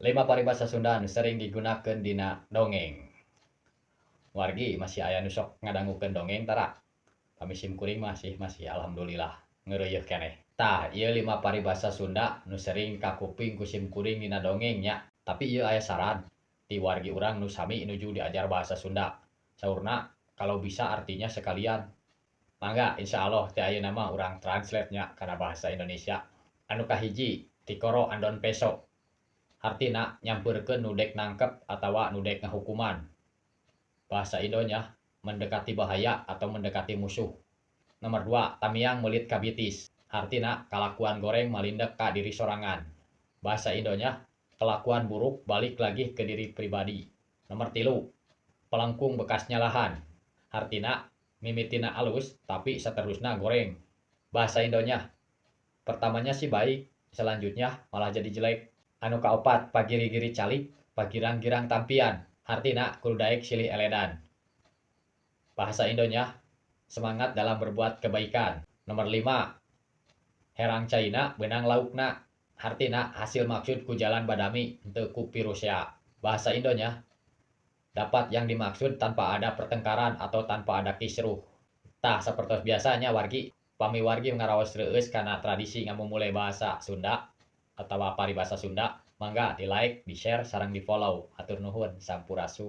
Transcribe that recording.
5 paribasa Sunda nu sering digunakeun dina dongeng. Wargi, masih aya nu sok ngadangukeun dongeng tara? Pami sim kuring masih masih alhamdulillah ngeureuyeuh keneh. Tah, ieu 5 paribasa Sunda nu sering kakuping ku sim kuring dina dongeng nya. Tapi ieu aya saran ti wargi urang nu sami nuju diajar bahasa Sunda. Saurna kalau bisa artinya sekalian. Mangga, insyaallah ti ayeuna mah urang translate nya kana bahasa Indonesia. Anu kahiji, tikoro andon peso. Hartina nyampeurkeun nu dek nangkep atawa nu dek ngahukuman. Bahasa Indonya mendekati bahaya atau mendekati musuh. Nomor 2, tamiang meulit ka bitis. Hartina kalakuan goreng malindek ka diri sorangan. Bahasa Indonya kelakuan buruk balik lagi ke diri pribadi. Nomor 3, pelengkung bekas nyalahan. Hartina mimitina alus tapi saterusna goreng. Bahasa Indonya pertamanya sih baik, selanjutnya malah jadi jelek. Anu kaopat, pagiri-giri calik, pagirang-girang tampian. Hartina kudu daek silih eledan. Bahasa Indonya semangat dalam berbuat kebaikan. Nomor 5, herang caina beunang laukna. Hartina hasil maksud ku jalan badami henteu ku pirusea. Bahasa Indonya dapat yang dimaksud tanpa ada pertengkaran atau tanpa ada kisruh. Tah, sapertos biasanya wargi, pami wargi ngaraos reueus kana tradisi ngamumule bahasa Sunda atawa paribasa Sunda, mangga di like, di share, sareng di follow. Hatur nuhun, sampurasun.